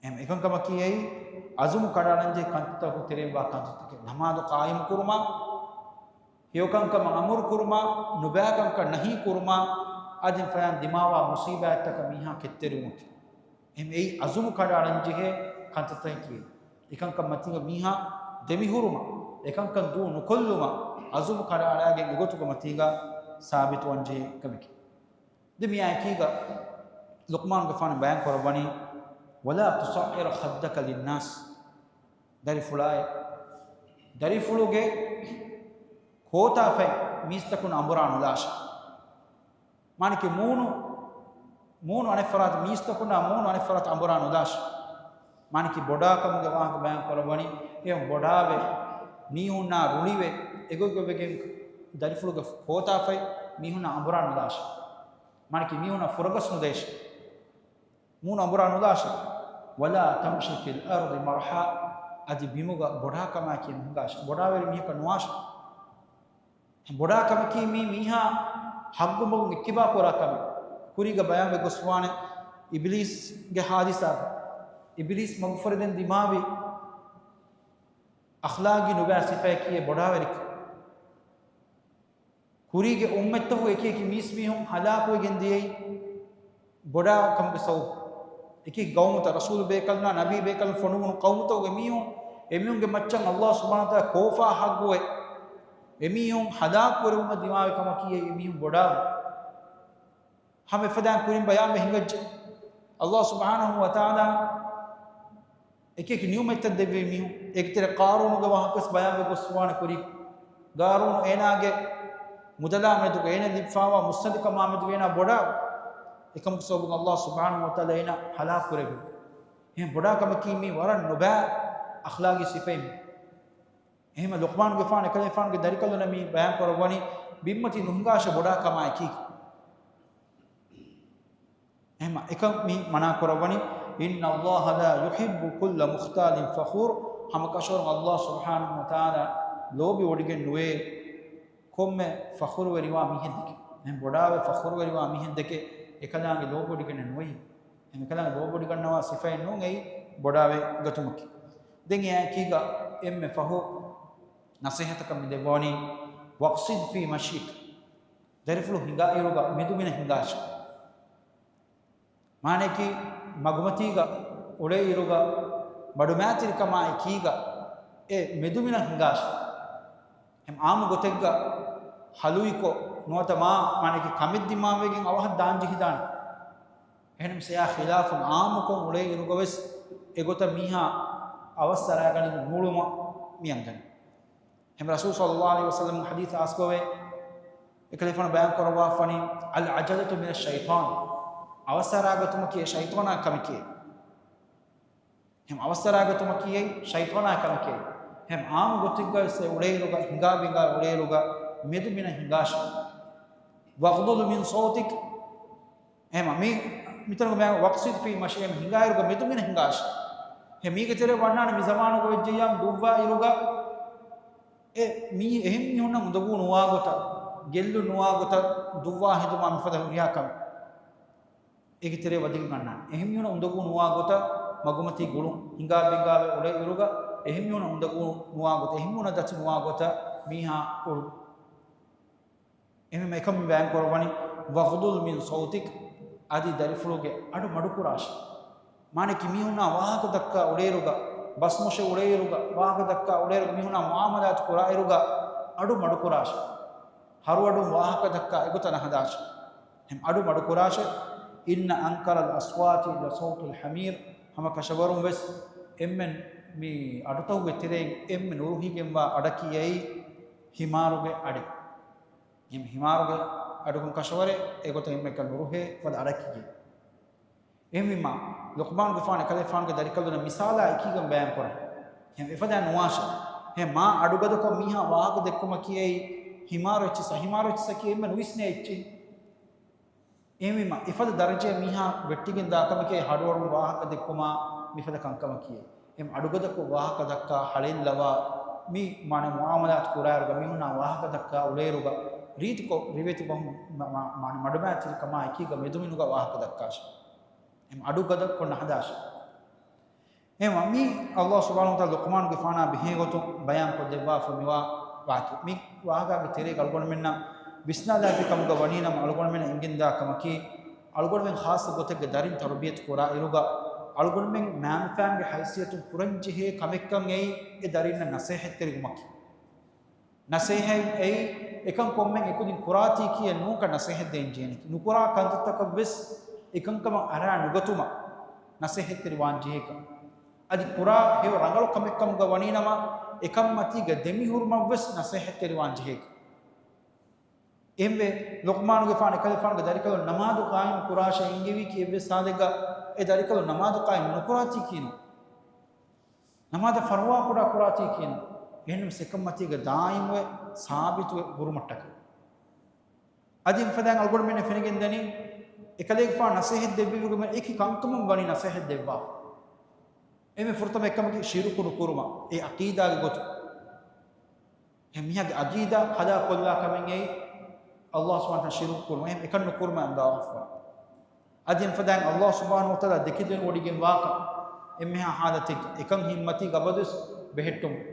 އެހެން އެކަންކަމަކީ އެއީ ޢަޒުމު ކަނޑައަޅަންޖެހޭ ކަންތައްތަކުގެ ތެރެއިން ވާ ކަންތައްތަކެއް. ނަމާދު ޤާއިމު ކުރުމާ، ހެޔޮކަންކަމަށް އަމުރު ކުރުމާ، ނުބައިކަންކަން ނަހީ ކުރުމާ، އަދި އެފަދައިން ދިމާވާ މުޞީބާތްތަކަށް މީހާ ކެތްތެރިވުމަކީ. އެހެން އެއީ ޢަޒުމު ކަނޑައަޅަންޖެހޭ ކަންތައްތަކަކީ. އެކަންކަން މަތީގަ މީހާ ދެމިހުރުމަށް، އެކަންކަން ދޫ ނުކޮށްލުމަށް އަޒުމް ކަނޑައަޅާގެން އެގޮތުގެ މަތީގަ ސާބިތުވަންޖެހޭ ކަމެކޭ. ދެން މިއާ އެކީގަ ލުޤްމާނުގެފާނު ބަޔާން ކުރައްވަނީ، "ولا تصعر خدك للناس." ދަރިފުޅާއޭ، ދަރިފުޅުގެ ކޯތާފަތް މީސްތަކުން އަނބުރާ ނުލާށޭ. މާނައަކީ މޫނު، މޫނު އަނެއްފަރާތަށް، މީސްތަކުންނާ މޫނު އަނެއްފަރާތަށް އަނބުރާ ނުލާށޭ. މާނައަކީ ބޮޑާކަމުގެ ވާހަކަ ބަޔާން ކުރައްވަނީ، އެ ބޮޑާވެ، މީހުންނާ ރުޅިވެ، އެގޮތްގޮތްވެގެން ދަރިފުޅުގެ ކޯތާފަތް މީހުންނާ އަނބުރާ ނުލާށޭ. މާނައަކީ މީހުންނަށް ފުރަގަސް ނުދޭށޭ. މޫނު އަނބުރާ ނުލާށޭ. "ولا تمش في الأرض مرحا." އަދި ބިމުގަ ބޮޑާކަމާއެކީ ނުހިނގާށޭ. ބޮޑާވެރި މީހަކަށް ނުވާށޭ. ބޮޑާކަމަކީ މީ މީހާ ހައްގުމަގުން އިއްތިބާ ކުރާ ކަމެއް. ކުރީގަ ބަޔާންވެ ގޮސްފާނެ އިބިލީސްގެ ހާދިސާ. އިބިލީސް މަގުފުރެދެން ދިމާވި އަޚްލާގީ ނުބައި ސިފައަކީ އެ ބޮޑާވެރިކަން. ކުރީގެ އުއްމަތްތަކުގެ އެކި އެކި މީސްމީހުން ހަލާކުވެގެން ދިޔައީ ބޮޑާ ކަމުގެ ސަބަބުން. އެކި ގައުމުތައް، ރަސޫލު ބޭކަލުންނާ ނަބީ ބޭކަލުން ފޮނުވުނު ގައުމުތަކުގެ މީހުން، އެމީހުންގެ މައްޗަށް އައްލާހު ސުބްޙާނަހު ވަތަޢާލާ ކޯފާ ހައްގުވެ، އެމީހުން ހަލާކުކުރެވުމަށް ދިމާވި ކަމަކީ އެމީހުން ބޮޑާވުން. ހަމަ އެފަދައިން ކުރިން ބަޔާންވެ ހިނގައްޖެ. އައްލާހު ސުބްޙާނަހު ވަތަޢާލާ އެކި އެކި ނިޢުމަތްތައް ދެއްވި މީހުން. އޭގެ ތެރޭ ޤާރޫނުގެ ވާހަކަވެސް ބަޔާންވެ ގޮސްފާނެ ކުރީ. ޤާރޫނު އޭނާގެ މުދަލާ މެދުގަ، އޭނަ ލިބިފާވާ މުއްސަނދިކަމާ މެދުގަ އޭނާ ބޮޑާ. އެކަމުގެ ސަބަބުން އައްލާހު ސުބްޙާނަހު ވަތަޢާލާ އޭނާ ހަލާކުކުރެއްވި. އެހެން ބޮޑާ ކަމަކީ މީ ވަރަށް ނުބައި އަޚްލާގީ ސިފައެއް. އެހެން ލުޤްމާނުގެފާނު އެކަލޭފާނުގެ ދަރިކަލުންނަށް މި ބަޔާން ކުރައްވަނީ ބިންމަތީ ނުހިނގާށޭ ބޮޑާ ކަމާ އެކީ. އެހެން އެކަން މި މަނާ ކުރައްވަނީ، "إن الله لا يحب كل مختال فخور." ހަމަ ކަށަވަރުން އައްލާހު ސުބްޙާނަހު ވަތަޢާލާ ލޯބިވޮޑިގެން ނުވޭ ކޮންމެ ފަޚުރުވެރިވާ މީހެއްދެކެ. އެހެން ބޮޑާވެ ފަޚުރުވެރިވާ މީހެއްދެކެ އެކަލާނގެ ލޯބިވޮޑިގަންނަ ނުވޭ. އެކަލާނގެ ލޯބިވޮޑިގަންނަވާ ސިފައެއް ނޫން އެއީ ބޮޑާވެ ގަތުމަކީ. ދެން އެއާއެކީގަ އެންމެ ފަހު ނަސޭހަތަކަށް މި ދެއްވަވަނީ، "واقصد في مشيك." ދަރިފުޅު ހިނގާއިރުގަ މެދުމިނަށް ހިނގާށޭ. މާނައަކީ މަގުމަތީގަ އުޅޭއިރުގަ މަޑުމައިތިރިކަމާއެކީގަ އެ މެދުމިނަށް ހިނގާށޭ. އެހެން އާއްމު ގޮތެއްގަ ހަލުއިކޮށް ނުވަތަ މާ މާނައަކީ ކަމެއްދިމާވެގެން އަވަހަށް ދާން ޖެހިދާނެ. އެހެންނަމަވެސް އެއާ ޚިލާފުން އާއްމުކޮށް އުޅޭއިރުގަވެސް އެގޮތަށް މީހާ އަވަސްއަރާގަނެގެން އުޅުމަށް މި އަންގަނީ. އެހެން ރަސޫލު ޞައްލައްލާހު ޢަލައިހި ވަސައްލަމް ޙަދީޘް އަސްބަވޭ، އެކަލޭފާނު ބަޔާން ކުރައްވާފަނީ، "العجلة من الشيطان." އަވަސްއަރާގަތުމަކީ ޝައިޠާނާ ކަމެކޭ. އެހެން އަވަސްއަރާގަތުމަކީ ޝައިޠާނާ ކަމެކޭ. އެހެން އާއްމު ގޮތެއްގަވެސް އެ އުޅޭއިރުގަ، ހިނގާ ބިނގާ އުޅޭއިރުގަ މެދުމިނަށް ހިނގާށޭ. "واغضض من صوتك." އެހެން މި، މިތަނުގަ މި "واقصد في مشيك" އެހެން ހިނގާއިރުގަ މެދުމިނަށް ހިނގާށޭ. އެހެން މީގެ ތެރޭ ވަންނާނެ މި ޒަމާނުގަ ވެއްޖެއްޔާ ދުއްވާއިރުގަ އެ މީ އެހެން މީހުންނަށް އުނދަގޫ ނުވާ ގޮތަށް، ގެއްލުން ނުވާ ގޮތަށް ދުއްވާ ހެދުމާ މިފަދަ ހުރިހާ ކަމެއް އޭގެ ތެރޭ ވަދެގެން އަންނާނެ. އެހެން މީހުންނަށް އުނދަގޫ ނުވާ ގޮތަށް މަގުމަތީ ގުޅުން، ހިނގާ ބިނގާވެ އުޅޭ އިރުގަ އެހެން މީހުންނަށް އުނދަގޫ ނުވާ ގޮތަށް، އެހެން މީހުންނަށް ދަތި ނުވާ ގޮތަށް މީހާ އުޅުން. އެހެންވީމަ އެކަން މި ބަޔާން ކުރައްވަނީ، "واغضض من صوتك." އަދި ދަރިފުޅުގެ އަޑު މަޑުކުރާށޭ. މާނައަކީ މީހުންނާ ވާހަކަ ދައްކާ އުޅޭއިރުގަ، ބަސްމޮށެ އުޅޭއިރުގަ، ވާހަކަ ދައްކާ އުޅޭއިރުގަ، މީހުންނާ މުޢާމަލާތު ކުރާއިރުގަ އަޑު މަޑުކުރާށޭ. ހަރުއަޑުން ވާހަކަ ދައްކާ އެގޮތަށް ނަހަދާށޭ. އެހެން އަޑު މަޑުކުރާށޭ. "إن أنكر الأصوات لصوت الحمير." ހަމަ ކަށަވަރުން ވެސް އެންމެން މި އަޑުތަކުގެ ތެރެއިން އެންމެ ނުރުހިގެންވާ އަޑަކީ އެއީ ހިމާރުގެ އަޑެއް. އެހެން ހިމާރުގެ އަޑުގަނޑު ކަށަވަރެއް އެގޮތަށް އެންމެން ނުރުހޭ ފަދަ އަޑަކީ. އެހެންވީމަ، ލުޤްމާނުގެފާނު އެކަލޭފާނުގެ ދަރިކަލުންނަށް މިސާލާ އެކީގަން ބަޔާން ކުރަން. އެހެން އެފަދައިން ނުވާށޭ. އެހެން މާ އަޑުގަދަކޮށް މީހާ ވާހަކަ ދެއްކުމަކީ އެއީ ހިމާރު އެއްޗިއްސަ، ހިމާރު އެއްޗިއްސަކީ އެންމެ ނުވިސްނޭ އެއްޗެއް. އެހެންވީމަ، އެފަދަ ދަރަޖައެއް މީހާ ވެއްޓިގެން ދާ ކަމެކޭ ހަރުއަޑުން ވާހަކަ ދެއްކުމާ މިފަދަ ކަންކަމަކީ. އެހެން އަޑުގަދަކޮށް ވާހަކަ ދައްކާ ހަޅޭއްލަވާ މި މާނަ މުޢާމަލާތު ކުރާއިރުގަ މީހުންނާ ވާހަކަ ދައްކާ އުޅޭއިރުގަ ރީތިކޮށް ރިވެތި ބަހުން މަ-، މަ-، މާނަ މަޑުމައިތިރިކަމާ އެކީގަ މެދުމިނުގަ ވާހަކަ ދައްކާށޭ. އެހެން އަޑުގަދަކޮށް ނަހަދާށޭ. އެހެންވީމަ މީ ﷲ ސުބްޙާނަހޫ ވަތަޢާލާ ލުޤްމާނުގެފާނާ ބެހޭގޮތުން ބަޔާންކޮށްދެއްވާފަ މިވާ ވާހަކަ. މި ވާހަކައިގެ ތެރޭގަ އަޅުގަނޑުމެންނަށް ވިސްނާލާފި ކަމުގަ ވަނީނަމަ އަޅުގަނޑުމެންނަށް އެނގެންދާ ކަމަކީ، އަޅުގަނޑުމެން ޚާއްޞަ ގޮތެއްގަ ދަރިން ތަރުބިޔަތު ކުރާ އިރުގަ އަޅުގަނޑުމެން މައިންބަފައިންގެ ހައިސިއްޔަތުން ކުރަންޖެހޭ ކަމެއްކަން އެއީ އެ ދަރިންނަށް ނަސޭހަތްތެރިވުމަކީ. ނަސޭހަތް އެއީ އެކަން ކޮންމެ އެކުދިން ކުރާތީކީއެއް ނޫންކަން ނަސޭހަތް ދޭން ޖެހޭނެ. ނުކުރާ ކަންތައްތަކަށް ވެސް އެކަންކަމަށް އަރާ ނުގަތުމަށް ނަސޭހަތްތެރި ވާން ޖެހޭކަން. އަދި ކުރާ ހެޔޮ ރަނގަޅު ކަމެއްކަމުގަ ވަނީނަމަ، އެކަންމަތީގަ ދެމިހުރުމަށް ވެސް ނަސޭހަތްތެރި ވާން ޖެހޭކަން. އެހެންވެ، ލުޤްމާނުގެފާނު އެކަލޭފާނުގެ ދަރިކަލުން ނަމާދު ޤާއިމު ކުރާށޭ އެންގެވީކީ އެއްވެސް ހާލެއްގަ އެ ދަރިކަލުން ނަމާދު ޤާއިމު ނުކުރާތީކީނު. ނަމާދަށް ފަރުވާކުޑަ ކުރާތީކީނު. އެހެންނަމަ އެކަންމަތީގަ ދާއިމުވެ ސާބިތުވެ ހުރުމަށްޓަކައި. އަދި އެފަދައިން އަޅުގަނޑުމެންނަށް ފެނިގެންދަނީ، އެކަލޭގެފާނު ނަސޭހަތް ދެއްވެވިގެން އެކި ކަންކަމުން ވަނީ ނަސޭހަތް ދެއްވާފަ. އެންމެ ފުރަތަމަ އެއްކަމަކީ ޝިރުކު ނުކުރުމަށް، އެ ޢަޤީދާގެ ގޮތުން. އެ މީހާގެ ޢަޤީދާ ހަލާކުކޮށްލާ ކަމެއް އެއީ، ﷲ ސުބްޙާނަހޫ ވަތަޢާލާ ޝިރުކު ކުރުމަށް. އެ، އެކަން ނުކުރުމަށް އަންގާވާފަ. އަދި އެފަދައިން ﷲ ސުބްޙާނަހޫ ވަތަޢާލާ ދެކެ ދެން ވޮޑިގެން ވާކަން އެންމެހާ ހާލަތެއް އެކަން ހިތްމަތީގަ އަބަދުވެސް ބެހެއްޓުމުން.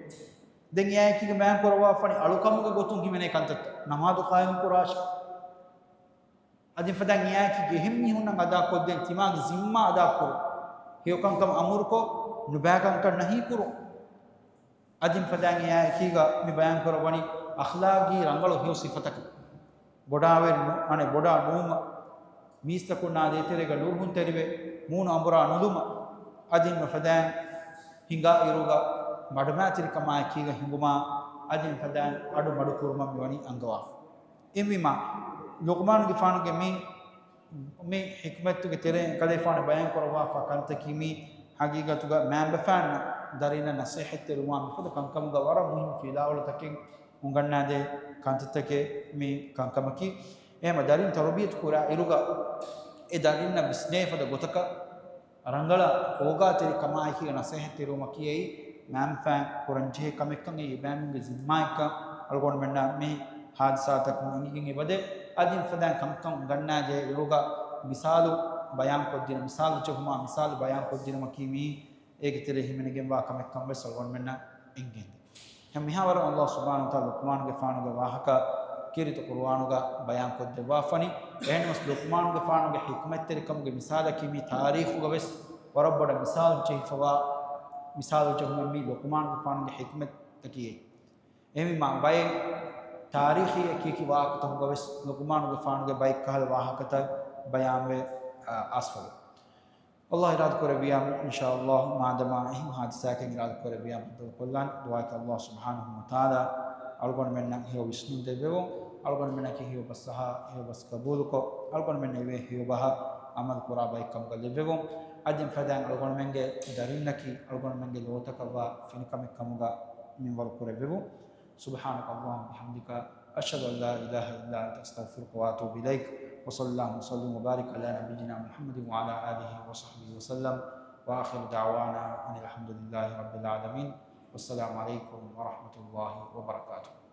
ދެން އެއާއެކީގަ ބަޔާން ކުރައްވާފަނި އަޅުކަމުގެ ގޮތުން ހިމެނޭ ކަންތައްތައް، ނަމާދު ޤާއިމު ކުރާށޭ. އަދި އެފަދައިން އެއާއެކީގަ އެހެން މީހުންނަށް އަދާކޮށްދޭން ތިމާގެ ޒިންމާ އަދާކުރުން. ހެޔޮކަންކަމަށް އަމުރުކޮށް، ނުބައިކަންކަން ނަހީކުރުން. އަދި އެފަދައިން އެއާއެކީގަ މި ބަޔާން ކުރައްވަނީ އަޚްލާގީ ރަނގަޅު ހެޔޮ ސިފަތަކަށް. ބޮޑާވެރި ނު-، އަނެއް ބޮޑާ ނުވުމަށް، މީސްތަކުންނާ ދޭތެރޭގަ ނުރުހުންތެރިވެ، މޫނު އަނބުރާ ނުލުމަށް، އަދި އެފަދައިން ހިނގާ އިރުގަ މަޑުމައިތިރިކަމާއެކީގަ ހިނގުމާ، އަދި އެފަދައިން އަޑު މަޑުކުރުމަށް މިވަނީ އަންގަވާފަ. އެހެންވީމާ، ލުޤްމާނުގެފާނުގެ މި، މި ޙިކްމަތުގެ ތެރެއިން އެކަލޭފާނު ބަޔާން ކުރައްވާފަ ކަންތަކީ މީ ޙަޤީޤަތުގަ މައިންބަފައިންނަށް ދަރިންނަށް ނަޞޭޙަތްތެރިވާން މިފަދަ ކަންކަމުގަ ވަރަށް މުހިންމު ފިލާވަޅުތަކެއް އުނގަންނާދޭ ކަންތައްތަކެއް މި ކަންކަމަކީ. އެހެންމަ ދަރިން ތަރުބިޔަތު ކުރާ އިރުގަ އެ ދަރިންނަށް ވިސްނޭ ފަދަ ގޮތަކަށް ރަނގަޅަށް ކޯގާތެރިކަމާއެކީގަ ނަޞޭޙަތްތެރިވުމަކީ އެއީ މައިންބަފައިން ކުރަންޖެހޭ ކަމެއްކަން އެއީ އެބައިމީހުންގެ ޒިންމާއެއްކަން އަޅުގަނޑުމެންނަށް މި ހާދިސާތަކުން އެނގިގެން އެބަދޭ. އަދި އެފަދައިން ކަންކަން އުނގަންނާދޭ އިރުގަ މިސާލު ބަޔާންކޮށްދިނު، މިސާލު ޖެހުމާ، މިސާލު ބަޔާންކޮށްދިނުމަކީ މީ އޭގެ ތެރޭ ހިމެނިގެންވާ ކަމެއްކަން ވެސް އަޅުގަނޑުމެންނަށް އެނގެންދެން. އެހެން މިހާވަރަށް ﷲ ސުބްޙާނަހޫ ވަތަޢާލާ ލުޤްމާނުގެފާނުގެ ވާހަކަ ކީރިތި ޤުރުއާނުގަ ބަޔާންކޮށްދެއްވާފަނި. އެހެންވެސް ލުޤްމާނުގެފާނުގެ ޙިކްމަތްތެރިކަމުގެ މިސާލަކީ މީ ތާރީޚުގަ ވެސް ވަރަށް ބޮޑަށް މިސާލު ޖެހިފަވާ، މިސާލު ޖެހުމެއް މީ ލުޤްމާނުގެފާނުގެ ޙިކްމަތަކީ. އެހެންވީމާ ބައެއް ތާރީޚީ އެކިއެކި ވާހަކަތަކުގަ ވެސް ލުޤްމާނުގެފާނުގެ ބައެއްކަހަލަ ވާހަކަތައް ބަޔާންވެ، އާ، އައިސްފަވޭ. ﷲ އިރާދަކުރެއްވިއްޔާ، އިންޝާﷲ، މާދަމާ އެހެން ހާދިސާއެއް އިރާދަކުރެއްވިއްޔާ ބައްދަލުކޮށްލާން. ދުޢާއަކީ ﷲ ސުބްޙާނަހޫ ވަތަޢާލާ އަޅުގަނޑުމެންނަށް ހެޔޮ ވިސްނުން ދެއްވެވުން، އަޅުގަނޑުމެންނަކީ ހެޔޮ ބަސްއަހާ، ހެޔޮ ބަސް ޤަބޫލުކޮށް، އަޅުގަނޑުމެންނަށް އެބަ ހެޔޮބަހަށް އަމަލު ކުރާ ބައެއްކަމުގަ ލެއްވެވުން. އަދި އެފަދައިން އަޅުގަނޑުމެންގެ ދަރިންނަކީ އަޅުގަނޑުމެންގެ ލޯތަކަށްވާ ފިނިކަމެއްކަމުގަ މިންވަރު ކުރެއްވެވުން. سبحانك اللهم وبحمدك، أشهد أن لا إله إلا أنت، أستغفرك وأتوب إليك. وصلى اللهم وسلم وبارك على نبينا محمد وعلى آله وصحبه وسلم. وآخر دعوانا أن الحمد لله رب العالمين. والسلام عليكم ورحمة الله وبركاته.